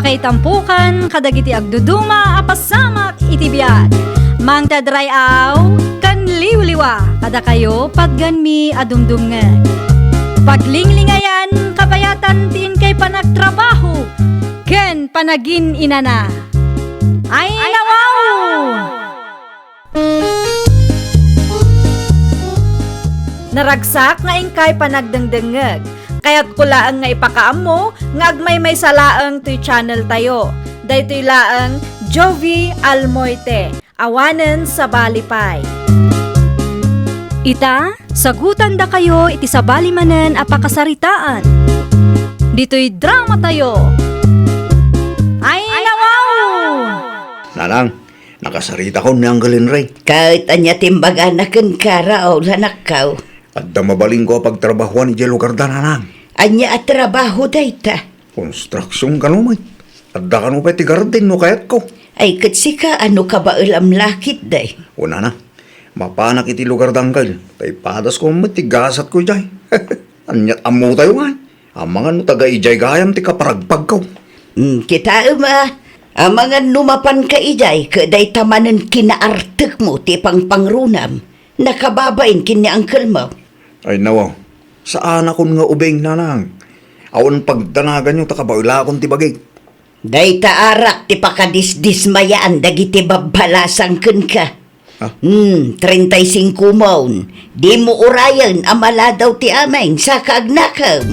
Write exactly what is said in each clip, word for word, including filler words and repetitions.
Itampukan kadagiti agduduma a pasamak iti biag. Mangted ray-aw ken liwliwa kadakayo patgenmi a dumdumngeg. Paglinglingayan, kabayatan ti inkay panagtrabaho ken panagin-inana. Ay, nawaw! Naragsak nga inkay panagdengdengngeg. Kayatko laeng nga ipakaammo nga agmaymaysa laeng toy channel tayo. Daytoy laeng Jovi Almoite, awanen sabali pay. Ita, sagutandakayo iti sabali manen a pakasaritaan. Ditoy drama tayo. Ay, nawaw! Nanang, nakasaritakon ni Uncle Henry. Ket ania ti imbagana kenka, Raul, anakko? Adda mabalinko a pagtrabahoan idiay lugarda, nanang. Ania a trabaho dayta? Konstruksion kano met. Adda kano pay ti garden no kayatko. Ay, ket sika, ania kabaelam la ketdi? O, nanang, mapanak iti lugarda, Uncle. Ta ipadasko met ti gasatko idiay. Aniat ammotayo ngay. Amangan no taga idiay gayam ti kaparagpagko. Hmm, kitaem a. Amangan no mapanka idiay, ket dayta manen kinaartekmo ti pangpangrunam. Nakababain ken ni uncle mo. Ay, nawa. Saanakon nga ubing, nanang. Awan pagdanaganyo ta kabaelakon ti bagik. Dayta arak ti pakadisdismayaan dagiti babbalasang kenka. Ah? Hmm, treinta y cinco mon. Dimo urayen a maladaw ti amin, saka agnakem.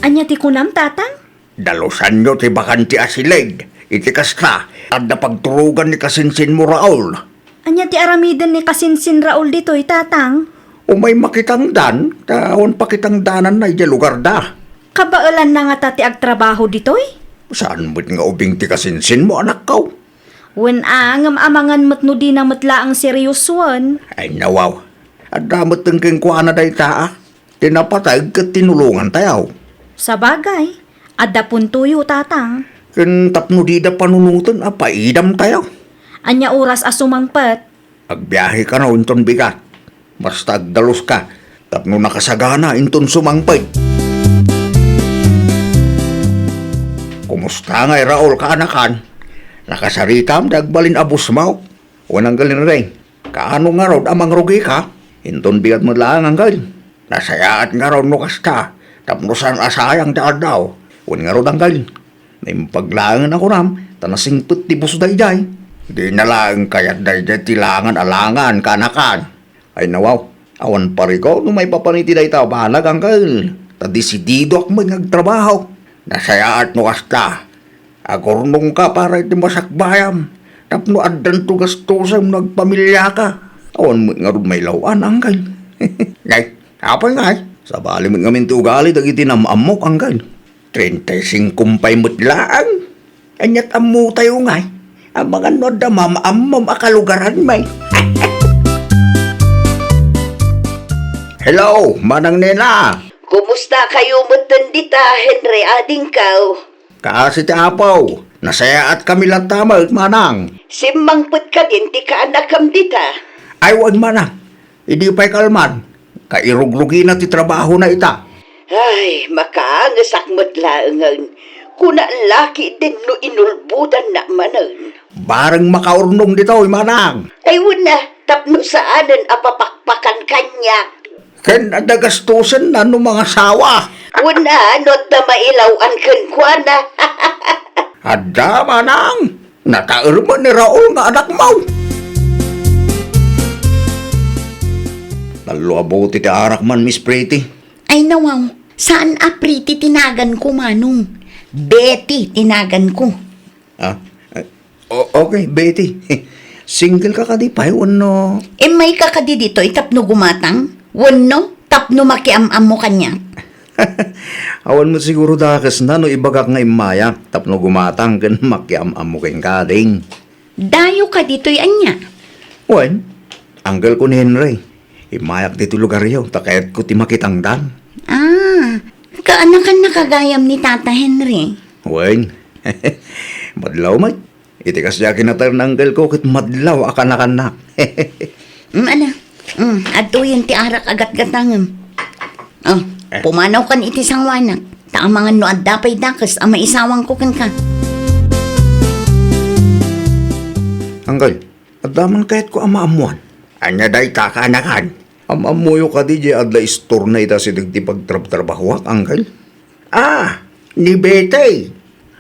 Ania ti kunam, Tatang? Dalusanyo ti bakante a silid. Iti kasta, adda pagturogan ni kasinsinmo, Raul. Ania ti aramiden ni kasinsin Raul ditoy, Tatang? Umay makitangdan, ta awan pakitangdananna idiay lugarda. Kabaelanna ngata ti agtrabaho ditoy? Saan met nga ubing ti kasinsinmo, anakko? Wen a, ngem amangan met no dina met laeng seriosoen. Ay, nawaw. Adda met kenkuana dayta, a. Ti napateg ket tinulongantayo. Sabagay, adda puntoyo, Tatang. Ken tapno dida panunoten a paidamtayo. Ania oras a sumangpet? Agbiahe kano inton bigat. Basta agdaluska tapno nakasagana inton sumangpet. Kumusta ngay, Raul, kaanakan? Nakasaritam ti agbalin a busmaw? Wen, Uncle Henry, kaano ngarud a mangrugika? Inton bigat met laeng, Uncle. Nasayaat ngarud no kasta, tapno saan a sayang ti aldaw. Wen ngarud, Uncle, naimbag laengen a kunam, ta nasingpet ti busda idiay. Dina laeng kayat daydiay ti langan a langan, kaanakan. Ay, nawaw, awan pariko no maipapan iti dayta a banag, Uncle. Ta desididoak met nga agtrabaho. Nasayaat no kasta. Agurnongka para iti masakbayam, tapno addanto gastosem no agpamiliaka. Awan met ngarud mailaw-an, Uncle. Ngay, apay ngay? Sabali met ngamin ti ugali dagiti nam-ammok, Uncle. Treinta y cinco pay met laeng. Aniat ammotayo ngay? Amangan no adda mam-ammom a kalugaran, may. Hello, Manang Nena. Kumusta kayo metten dita, Henry, adingko? Kaasi ti Apo, nasayaatkami latta met, Manang. Simmangpet kadin ti kaanakam dita? Ay, wen, Manang. Idi pay kalman, kairugrugina ti trabahona ita. Ay, makaangesak met laengen. Kuna la ketdin no inulbodanna manen. Bareng makaurnong ditoy, Manang. Ay, wen a, tapno saanen a papakpakan kaniak. Ken adda gastosenna no mangasawa. Wen a, no adda mailaw-an kenkuana. Adda, Manang. Nataer met ni Raul nga anakmo. Tallo a bote ti arak man, Miss Pretty. Ay, nawaw. Saan a Pretty ti naganko, Manong. Betty ti naganko. Ah, eh, o-, okay, Betty. Single ka kadi pay wenno? Immayka kadi ditoy tapno gumatang? Wenno tapno makiam-ammo kaniak? Awan met siguro dakesna no ibagak nga immayak tapno gumatang ken makiam-ammo kenka, ding. Dayo ka ditoy ania? Wen, uncle ko ni Henry. Immayak ditoy lugaryo, ta kayatko ti makitangdan. Ah, kaanakannaka gayam ni Tata Henry? Wen, madlaw met. Iti kasdiay a kinater ni uncle ko ket madlaw a kaanakannak. Mm, ala. Mm, adtoyen ti arak a gatgatangem. Oh, eh, pumanaw kan iti sanguanak. Ta amangan no adda pay dakes a maisawangko kenka. Anggal, adda man kayatko a maammuan. Ania dayta, kanakan? Am-ammoyo kadi diay adda istorna ita asideg ti pagtrabtrabahoak, anggal? Ah, ni Betty.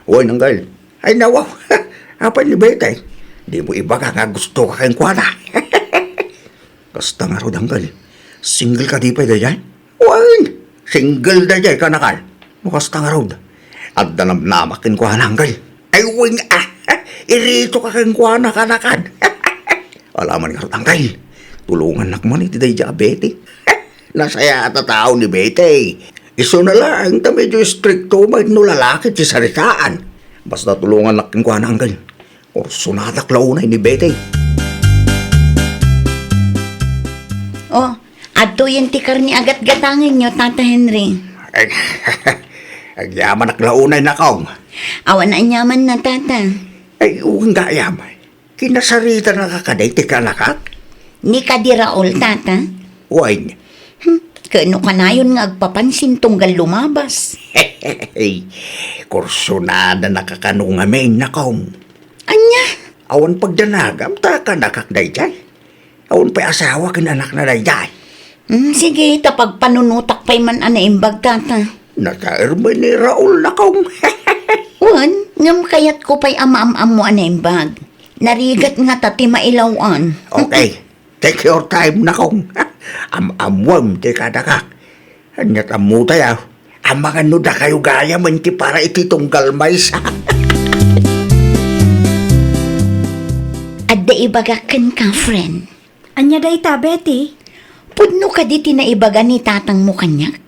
Wen, anggal. Ay, nawaw. Apay ni Betty? Dimo ibaga nga gustoka kenkuana. Kasta ngarud, anggal. Single kadi pay daydiay? Wen, single daydiay, kanakan. No kasta ngarud, adda namnamak kenkuana, anggal. Ay, wen, ah, iritoka kenkuana, kanakan. Ala man ngarud, anggal. Tulongannak man iti daydiay a Betty. Nasayaat a tao ni Betty. Isuna laeng ta medyo istrikto met no lalaki ti saritaan. Basta tulongannak kenkuana, anggal. Kursonadak la unay ni Betty. Oh, adtoyen ti karne a gatgatangenyo, Tata Henry. Ay, agyamanak la unay, Nakong. Awan aniamanna, Tata. Ay, wen gayam. Kinasaritanaka kadi ti kanakak? Ni kadi Raul, Tata? Wen. Hmm, ket no kanayon nga agpapansin tunggal lumabas. Kursonadanaka kano ngamin, Nakong. Ania? Awan pagdanagam ta kanakak daydiay. Awan pay asawa ken anakna daydiay. Hmm, sige, ta pagpanunotak pay man a naimbag, Tata. Nakaermen ni Raul, Nakong. Wen, ngem kayatko pay a maam-ammo a naimbag. Narigat ngata ti mailaw-an. Okay. Take your time, Nakong. Am-ammoem ti kadakak. Aniat ammotayo? Amangan no dakayo gayamen ti para iti tunggal maysa. Adda ibagak kenka, friend. Ania dayta, Betty? Pudno kadi ti naibaga ni tatangmo kaniak?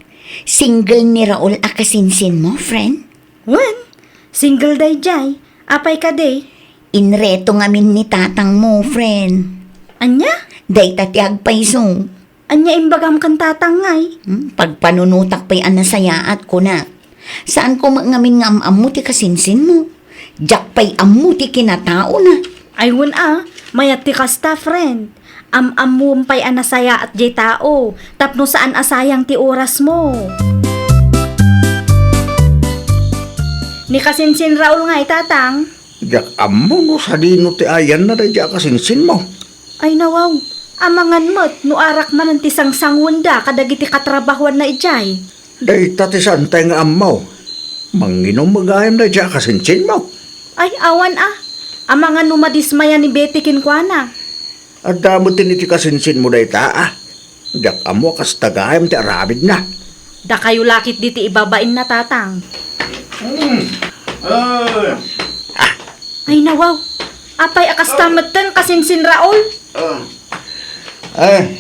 Single ni Raul a kasinsinmo, friend? Wen, single daydiay. Apay kadi? Inreto ngamin ni tatangmo, friend. Ania? Dayta ti agpayso. Ania imbagam ken tatang ngay? Hmm, pagpanunotak pay a nasayaat, kunak. Saanko met ngamin nga am-ammo ti kasinsinmo. Diak pay ammo ti kinataona. Ay, wen a, mayat ti kasta, friend. Am-ammom pay a nasayaat diay tao, tapno saan a sayang ti orasmo. Ni kasinsin Raul ngay, tatang? Diak ammo no sadino ti ayanna daydiay a kasinsinmo. Ay, nawaw, amangan met no arak manen ti sangsanguenda kadagiti katrabahoanna idiay. Dayta ti saantay nga ammo. Manginom gayam daydiay a kasinsinmo. Ay, awan a. Amangan no madismaya ni Betty kenkuana. Adda met iti kasinsinmo dayta a. Diak ammo a kasta gayam ti aramidna. Dakayo la ketdi ti ibabainna, tatang. Hmm. Ah. Ay, nawaw. Apay a kasta metten kasinsin Raul? Ah. Ay,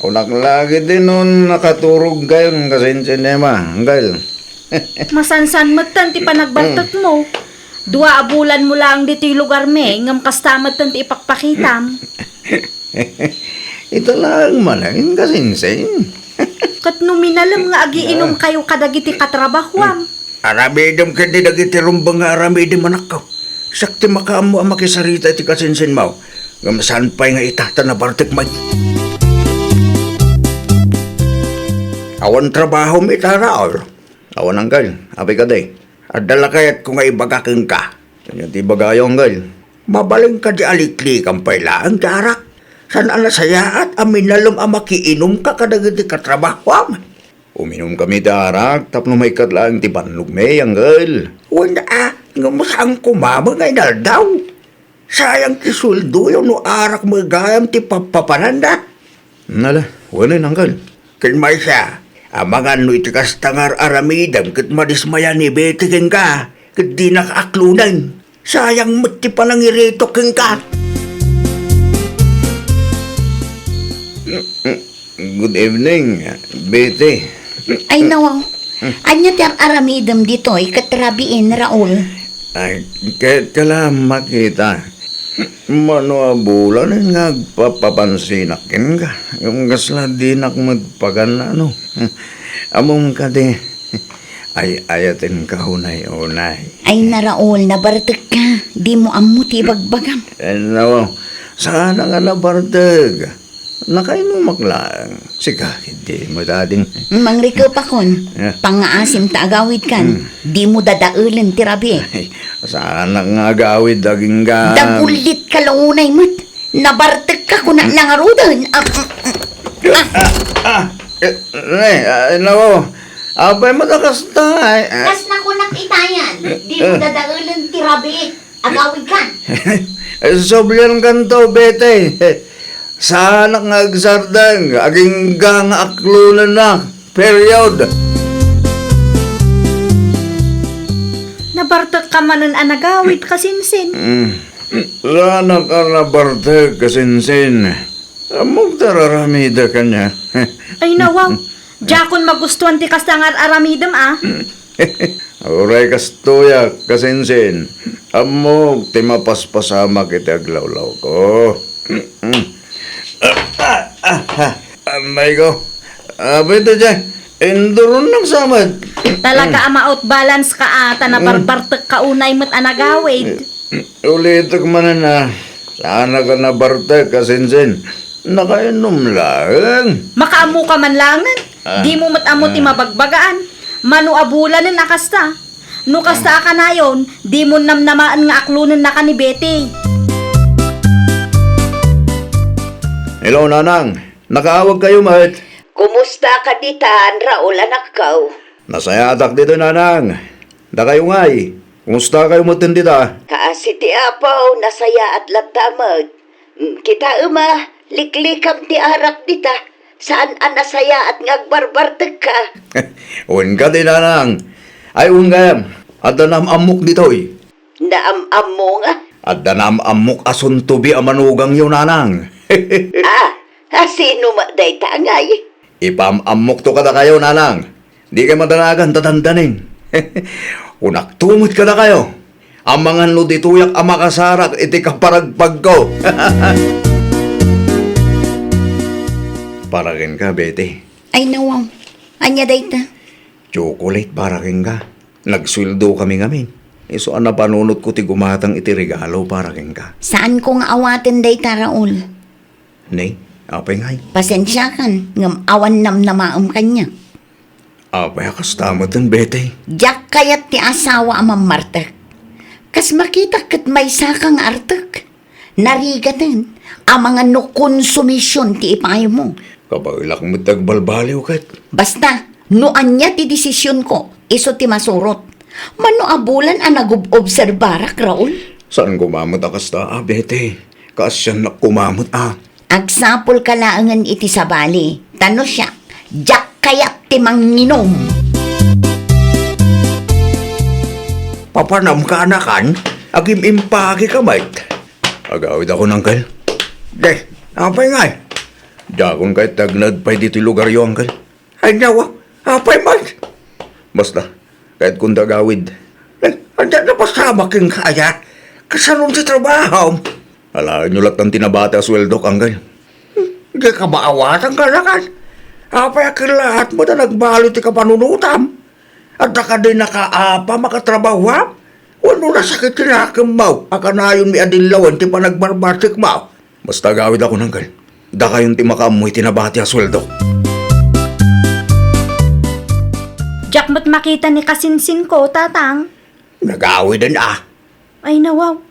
kunak la ketdi no nakaturogkayon kasinsin Emma, anggal. Masansan metten ti panagbartekmo. Dua a bulanmo laeng ditoy lugarmi, ngem kasta metten ti ipakpakitam. Ita laeng manen, kasinsin. Ket no minalem nga agiinumkayo kadagiti katrabahoam. Aramidem ketdi dagiti rumbeng nga aramidem, anakko. Siak ti makaammo a makisarita iti kasinsinmo. Ngem saan pay nga ita ta nabartek met. Awan trabahom ita, Raul? Awan, anggal. Apay kadi? Adda la kayatko nga ibaga kenka. Ania ti ibagayo, anggal? Mabalin kadi a liklikan pay laeng ti arak? Saan a nasayaat a minalem a makiinumka kadagiti katrabahoam? Uminumkami ti arak tapno maikkat laeng ti bannogmi, anggal. Wen a, ngem saan koma met nga inaldaw. Sayang ti sueldoyo no arak met gayam ti pappapananda. Nala, wen, anggal. Ken maysa, amangan no iti kasta nga ar-aramidem ket madismaya ni Betty kenka, ket dinak aklonen. Sayang met ti panangiritok kenka. Good evening, Betty. Ay, nawaw. Ania ti ar-aramidem ditoy ket rabiin, Raul? Ay, ket kala makita. Mano a bulan nga agpapapansinak kenka. Ngem kasla dinak met pagan-ano. Ammom kadi, ay-ayatenka unay-unay. Ay, na, Raul, nabartekka. Dimo ammo ti ibagbagam. Eh, no, saan nga nabartek? Nakainumak laeng. Sika, di mo dadin. Mangrikepakon. Eh. Pangngaasim ta agawidkan. Hmm. Dimo dadaelen ti rabii. Ay, saanak nga agawid, agingga. Dagullitka la unay met. Nabartekka, kunak la ngaruden. Ah, ah, ah. Ah, ah, eh, ne, ah, nako. Apay met a kasta, ay, ah. Kas nakunak itayan, dimo dadaelen ti rabii. Agawidkan. Subliankanto, Betty. Saanak nga agsardeng, agingga nga aklonennak. Period. Nabartekka manen a nagawid, kasinsin. Mm. Saanak a nabartek, kasinsin. Ammok ta ar-aramidek kaniak. Ay, nawaw. Diakon magustuan ti kasta nga ar-aramidem, a. Uray kastoyak, kasinsin. Ammok ti mapaspasamak iti aglawlawko. Anay ko. Apay ita, Jay? Induronnak sa met. Talaga a ma-out balance ka, a, ta nabarbartekka unay met a nagawid. Ulitek manen, a. Saanak a nabartek, kasinsin. Nakainom laeng. Makaammoka man laengen. Ah. Dimo met ammo ti mabagbagaan. Mano a bulanen a kasta. No kasta a kanayon, dimo namnamaen nga aklonennaka ni Betty. Hello, Nanang. Nakaawagkayo met. Kumusta ka ditan, Raul, anakko? Nasayaatak ditoy, Nanang. Dakayo ngay, kumustakayo metten dita? Kaasi ti Apo, nasayaat latta met. Mm, kitaem a, liklikam ti arak dita. Saan a nasayaat nga agbarbartekka? Wen kadi, Nanang. Ay, wen gayam, adda naam-ammok ditoy. Naam-ammo nga? Adda naam-ammok a suntobi a manugangyo, Nanang. Ah, a, sino met dayta ngay? Ipaam-ammokto kadakayo, Nanang. Dikay madanagan ta dandanin. Kunakto met kadakayo, amangan no ditoyak a makasarak iti kaparagpagko. Para kenka, Betty. Ay, nawaw. Ania dayta? Chocolate para kenka. Nagsueldo kami ngamin. Isu a napanunotko ti gumatang iti regalo para kenka. Saanko nga awaten dayta, Raul. Ne, apay ngay? Pasensiakan, ngem awan namnamaem kaniak. Apay a kasta metten, Betty? Diak kayat ti asawa a mammartek. Kas makitak ket maysaka nga artek. Narigaten, amangan no konsumision ti ipaymo. Kabaelak met ti agbalbaliw ket. Basta, no ania ti desisionko, isu ti masurot. Mano a bulan a nagub-obserbarak, Raul? Saan koma met a kasta, a, Betty? Kaasiannak koma met, a. Agsapulka laengen iti sabali, ta no siak, diak kayat ti manginum. Papanamka, anakan? Agim-impakika met. Agawidakon, Uncle. Deh, apay ngay? Diakon kayat ti agnaed pay ditoy lugaryo, Uncle. Ay, nawa, apay man? Basta, kayatkon ti agawid. Eh, ania ti napasamak kenka aya? Kasano ti trabahom? Alaenyo lattan ti nabati a sueldok, Uncle. Hmm, dika maawatan, anakan. Apay a kellaat met a nagbalin ti kapanunotam? Adda kadi nakaapam a katrabahoam? Wenno nasakit ti nakemmo a kanayonmi a dillawen ti panagbarbartekmo? Basta agawidakon, Uncle. Dakayon ti makaammo iti nabati a sueldo. Diak met makita ni kasinsinko, Tatang. Nagawiden, a. Ay, nawaw.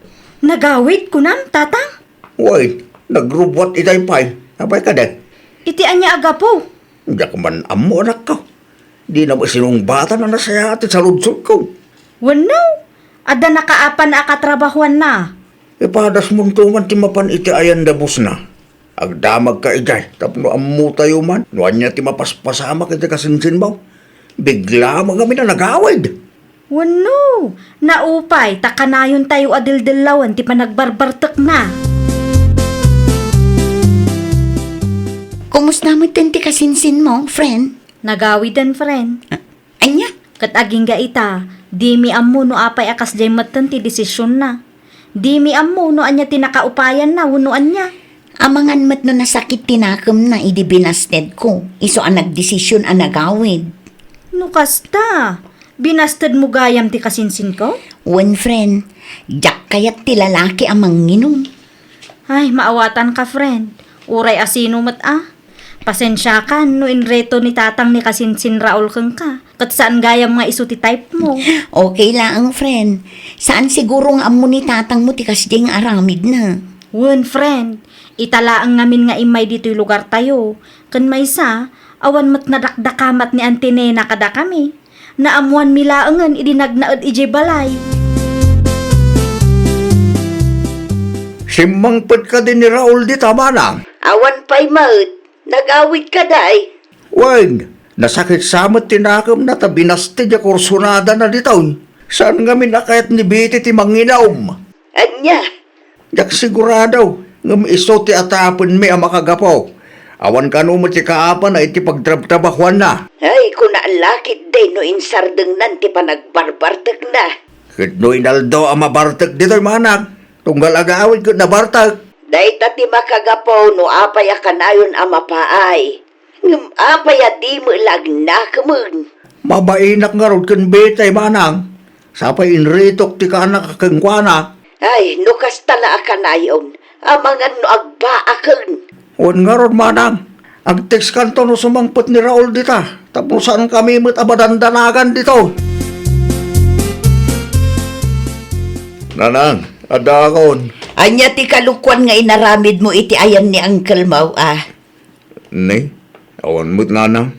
Nagawid, kunam, Tatang? Wen, nagrubbuat itay pay. Apay kadi? Iti ania a gapu? Diak man ammo, anakko. Dina met sinungbatan a nasayaat ti saludsodko. Wenno, adda nakaapan a katrabahoanna. Ipadasmonto man ti mapan iti ayan da bossna. Agdamagka idiay tapno ammotayo man no ania ti mapaspasamak iti kasinsinmo. Bigla man ngamin a nagawid. Wenno, naupay ta kanayontayo a dildillawen ti panagbarbartekna. Kumusta metten ti kasinsinmo, friend? Nagawiden, friend. Ah, ania? Ket agingga ita, dimi ammo no apay a kasdiay metten ti desisionna. Dimi ammo no ania ti nakaupayanna wenno ania. Amangan met no nasakit ti nakemna idi binastedko, isu a nagdesisyon a nagawid. No kasta, binastedmo gayam ti kasinsinko? Wen, friend, diak kayat ti lalaki a manginum. Ay, maawatanka, friend. Uray asino met a. Pasensiakan no inreto ni tatang ni kasinsin Raul kenka, ket saan gayam nga isu ti type mo. Okay laeng, friend. Saan siguro nga ammo ni tatang mo ti kasdiay nga aramidna. Wen, friend. Ita laeng ngamin nga immay ditoy lugartayo. Ken maysa, awan met nadakdakamat ni Auntie Nena kadakami. Naammoanmi laengen idi nagnaed idiay balay. Simmangpet kadi ni Raul dita, manang? Awan pay met. Nagawid kadi. Wen, nasakit sa met ti nakemna ta binasti diay kursunadana ditoy. Saan ngamin a kayat ni Betty ti manginom? Ania? Diak sigurado, ngem isu ti atapenmi a makagapu. Awan kano met ti kaapana iti pagtrabtrabahuanna. Ay, kuna la ketdi no insardengnan ti panagbarbartekna. Ket no inaldaw a mabartek ditoy, manang, tunggal agawid ket nabartek. Dayta ti makagapu no apay a kanayon a mapaay. Ngem apay a dimo la agnakemen? Mabainak ngarud ken Betty, manang. Sapay inretok ti kaanak kenkuana. Ay, no kasta la a kanayon, amangan no agbaaken. Wen ngarud, manang. Agtext kanto no sumangpet ni Raul dita, tapno saan kami met a madandanagan dito. Nanang, addaakon. Ania ti kalokoan nga inaramidmo iti ayan ni uncle mo, a? Ni, awan met, nanang.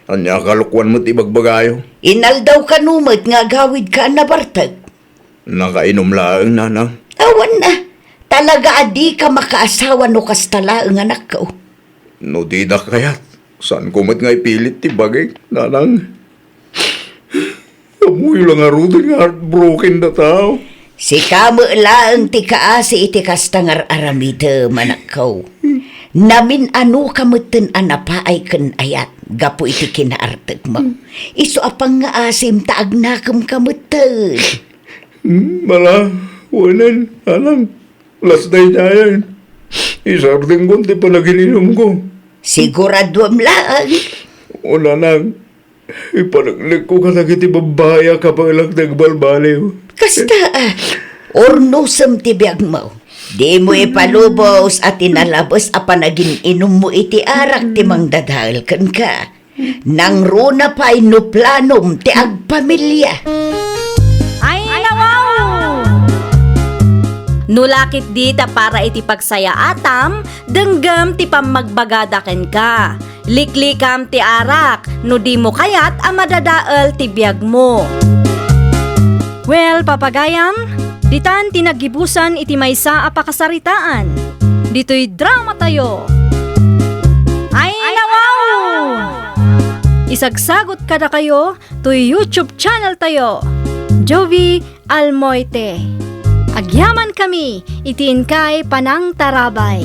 Ania a kalokoan met ibagbagayo? Inaldaw kano met nga agawidka a nabartek? Nakainom laeng, nanang. Awan a. Talaga a dika makaasawa no kasta laeng, anakko. No dida kayat, saanko met nga ipilit ti bagik, nanang. Ammoyo la ngaruden nga heartbroken dataw. Sika met laeng ti kaasi iti kasta nga ar-aramidem, anakko. Namin-anoka metten a napaay ken ayat gapu iti kinaartekmo. Isu a pangngaasim ta agnakemka metten. Hmm, bala, wenen, alang, las daydayan. Isardengkon ti panagin-inumko. Siguraduem laeng. O, nanang, ipaneknekko kadagiti babbai a kabaelak ti agbalbaliw. Kasta a, urnosem ti biagmo. Dimo ipalubos a ti nalabes a panagin-inummo iti arak ti mangdadael kenka. Nangruna pay no planom ti agpamilia. Ay, nawaw! No la ketdi ta para iti pagsayaatam, denggem ti pammagbagada kenka. Liklikam ti arak no dimo kayat a madadael ti biagmo. Well, papagayam, ditan ti naggibusan iti maysa a pakasaritaan. Ditoy dramatayo. Ay, nawaw! Isagsagut kadakayo toy YouTube channeltayo, Jovie Almoite. Agyamankami iti inkay panangtarabay.